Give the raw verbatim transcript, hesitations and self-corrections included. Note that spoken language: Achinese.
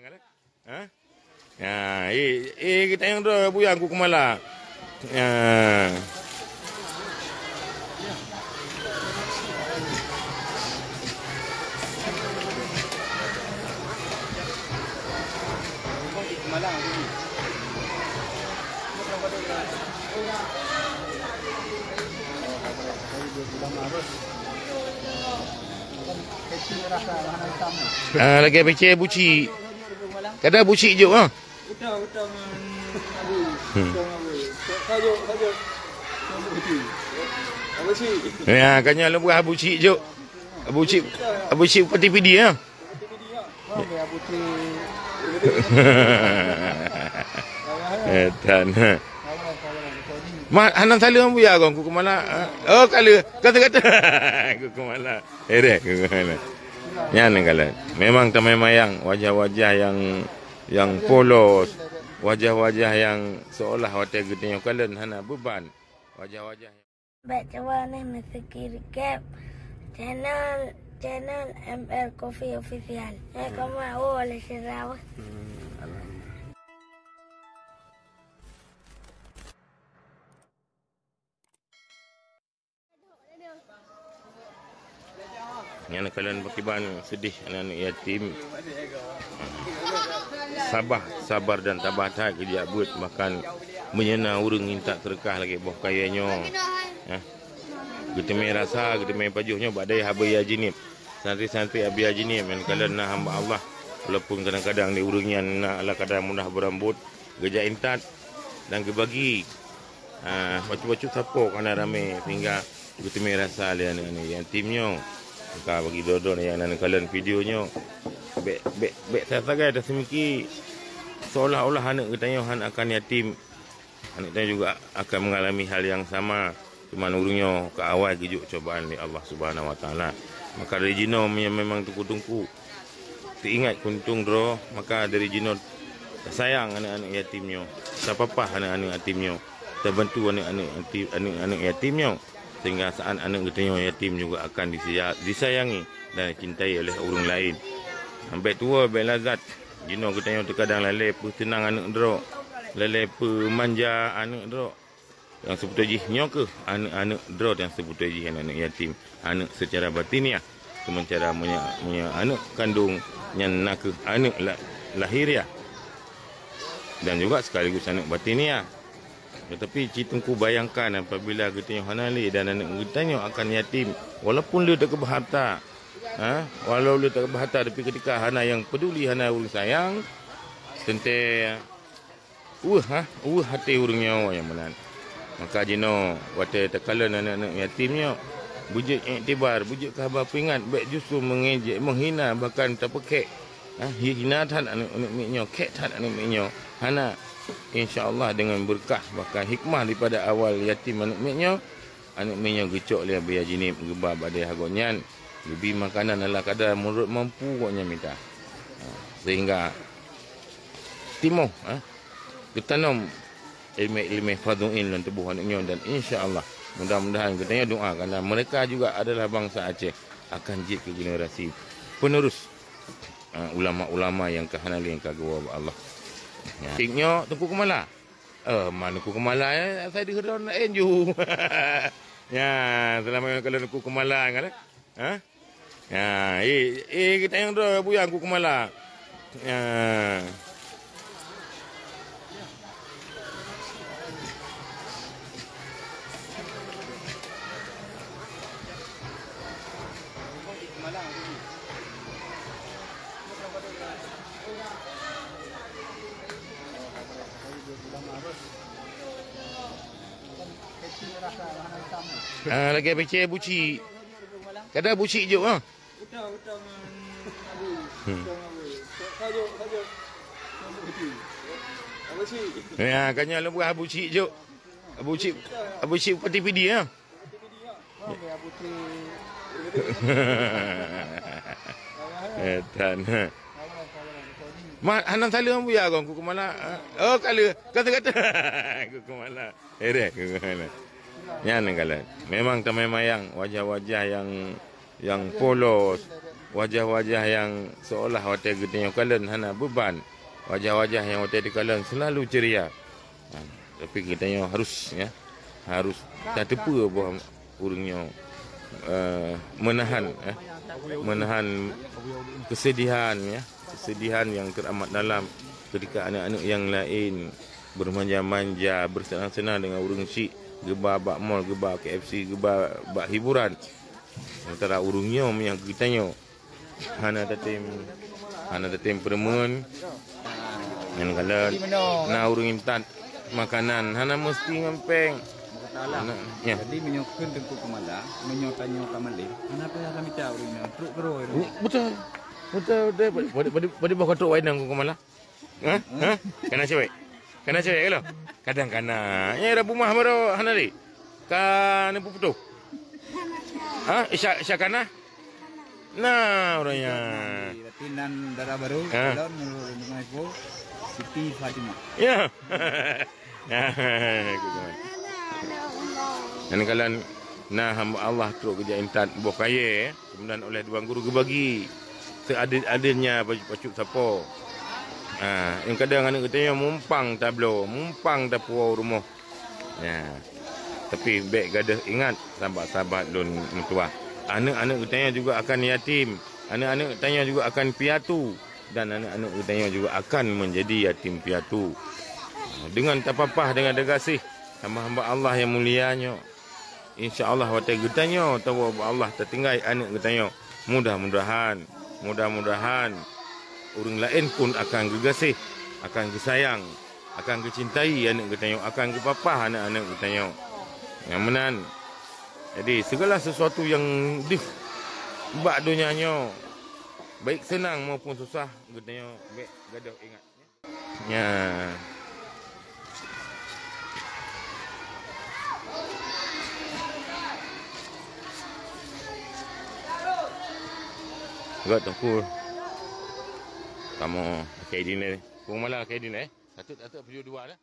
Ha? Ya, eh, eh, kita yang tu, Buya, Teungku Keumala. Ya. Ah, lagèe pecé buci. Kada buci jok, ha? Hmm. Ya, kan nyan lôn peugah Abu Cik jok. Abu Cik, Abu Cik Bupati Pidie, ya? Eh, tan. Ma, hana saleuem Buya kon, Teungku Keumala. Oh, ka lheueh. Kata-kata. Teungku Keumala. Eh, deh, Teungku Keumala. Nyan kalon. Memang tamai mayang wajah-wajah yang, yang polos, wajah-wajah yang seolah watèe geutanyoe kalon hana beban. Wajah-wajah Bèk cuba neh meuseukri kèp channel, channel M L Coffee Official. Eh, koma, oh, lé sira wah. Hmm, alhamdulillah. Nyan kalon pakiban sedih aneuk-aneuk yatim. Sabar, sabar dan tabah that geujak beuet, bahkan meunyoe na ureueng intat seudeukah lagèe boh kayèe nyoe, eh, geuteumé rasa, geuteumé pajoh nyoe bak dayah Abiya Jeunieb. Santri-santri Abiya Jeunieb nyan kalon na hamba Allah, walaupun kadang-kadang di ureueng nyan na Allah kadang mudah beurambot, geujak intat dan geubagi. Ah, bacut-bacut sapo ka na ramé sehingga geuteumé rasa lé aneuk-aneuk yatim nyoe. Ka bagi droe-droe nyang na neukalon video nyoe. Bèk, bèk, bèk sagai taseumiki seolah-olah aneuk geutanyoe han akan yatim. Aneuk tanyoe juga akan mengalami hal yang sama. Cuman ureueng nyoe ka awai geujok cobaan lé Allah Subhanahu Wa Taala. Maka dari jinoe meunyoe memang teungku-teungku teuingat keuntông droe, maka dari jinoe tasayang aneuk-aneuk yatim nyoe, tapapah aneuk-aneuk yatim nyoe, tabantu aneuk-aneuk yati-, aneuk-aneuk yatim nyoe, sehingga saat aneuk geutanyoe yatim juga akan disia-, disayangi dan dicintai oleh ureueng laén. Bèk tuwoe, bèk lazat. Jinoe geutanyoe teukadang lalè peuseunang aneuk droe, lalè peumanja aneuk droe. Nyang seubeutôi jih nyoe kheueh aneuk-aneuk droe nyang seubeutôi jih aneuk-aneuk yatim, aneuk seucara batiniah. Sementara meunyoe, meunyoe aneuk kandong nyan na kheueh aneuk la-, lahiriah dan juga sekaligus aneuk batiniah. Tetapi cit teungku bayangkan apabila geutanyoe hana lé dan aneuk geutanyoe akan yatim, walaupun le teukeubah harta, ha? Walau le teukeubah harta, tapi ketika hana nyang peduli, hana ureueng sayang, teuntèe Weueh, ha? Weueh até ureueng nyoe nyang meunan. Maka jinoe watèe takalon aneuk-aneuk yatim nyoe, beujeuet iktibar, beujeuet keu haba peuingat, bèk justru meungejek, meuhina, bahkan tapeukhèk. Ha? Hina that aneuk-aneuk miet nyoe, khèk that aneuk miet nyoe. Hana. Insya Allah deungon beureukat bahkan hikmah daripada awal yatim aneuk miet nyoe, aneuk miet nyoe geucok lé Abiya Jeunieb geuba bak dayah gobnyan, geubri makanan ala kadar meunurot mampu gobnyan mita. Ha, sehingga timoh, ha, geutanom ileumèe-ileumèe fadhu'in lam tuboh aneuk nyoe dan insya Allah mudah-mudahan geutanyoe doa karena mereka juga adalah bangsa Aceh akan jeuet keu generasi penerus, ha, ulama-ulama nyang ka hana lé nyang ka geuwoe bak Allah. Ya. Cit nyoe Teungku Keumala. Eh, man Teungku Keumala, eh, asai deuh droe na enju. Ya, seulamat nyoe kalon Teungku Keumala kan, eh? Ha? Ya, eh, eh, geutanyong droe Buya Teungku Keumala. Ya. Ah, lagèe pecé buci. Kada buci jok, ha? Hmm. Ya, kan nyan lôn peugah buci jok. Buci, buci Bupati Pidie, ya? Eh, tan. Ma, hana saleuem Buya kon, Teungku Keumala. Oh, ka lheueh. Kata-kata. Teungku Keumala. Eh, deh, Teungku Keumala. Nyan kalon. Memang tamai mayang wajah-wajah yang, yang polos, Wajah-wajah nyang seolah watée geutanyoe kalon hana beuban. Wajah-wajah nyang watée dikalon selalu ceria. Ha, tapi geutanyoe harus, ya, harus tateupeue bahwa ureuëng nyoe, eh, menahan, eh, menahan kesedihan, ya, kesedihan yang teramat dalam ketika aneuk-aneuk yang lain bermanja-manja, bersenang-senang dengan ureuëng syik, geuba bak mall, geuba K F C, geuba bak hiburan. Sementara ureuëng nyoe meunyo geutanyoe hana tatem, hana tatem peureumeuen. Nyan kalon na ureuëng intat makanan, hana meusti ngon péng. Hana, ya. Jadi meunyoe kheun Teungku Keumala, meunyoe tanyoe ka malém, hana payah lamita ureuëng nyan, trok keudroe. Beutôi. Beutôi, beutôi. Badi, badi, badi boh ka trok wai nang Teungku Keumala. Hah? Hah? Kana cewek? Kana cewek kalau? Kadang kana. Ya, dah bumah baru hana deh. Ka neupeuputoh. Hah? Isya, isya kana? Nah, urangnya. Berarti nan dara baru, ha, calon menurut Teungku Ibu, Siti Fatimah. Ya. Dan kalau na hamba Allah trok geujak intat boh kayée, kemudian oleh Tuan Guru geubagi seadil-adilnya bacut sapo. Ha, yang kadang aneuk geutanyoe mumpang tabloe, mumpang tapuwoe rumoh. Ya. Tapi bék gadôh ingat, sahabat-sahabat lôn meutuwah. Aneuk-aneuk geutanyoe juga akan yatim. Aneuk-aneuk geutanyoe juga akan piatu. Dan aneuk-aneuk geutanyoe juga akan menjadi yatim piatu. Dengan tapapah, dengan teugaséh hamba-hamba Allah yang mulia nyoe. Insya Allah watée geutanyoe tawoe bak Allah tatinggai aneuk geutanyoe. Mudah-mudahan, mudah-mudahan ureuëng laén pun akan geugaséh, akan geusayang, akan geucintai aneuk geutanyoe, akan geupapah aneuk-aneuk geutanyoe. Nyang meunan. Jadi segala sesuatu yang deuh bak donya nyoe, baik senang maupun susah, geutanyoe bék gadôh ingat. Ya. Gak tengku. Kamu kayak ini. Kamu malah kayak ini, eh? Satu, satu, video dua dah.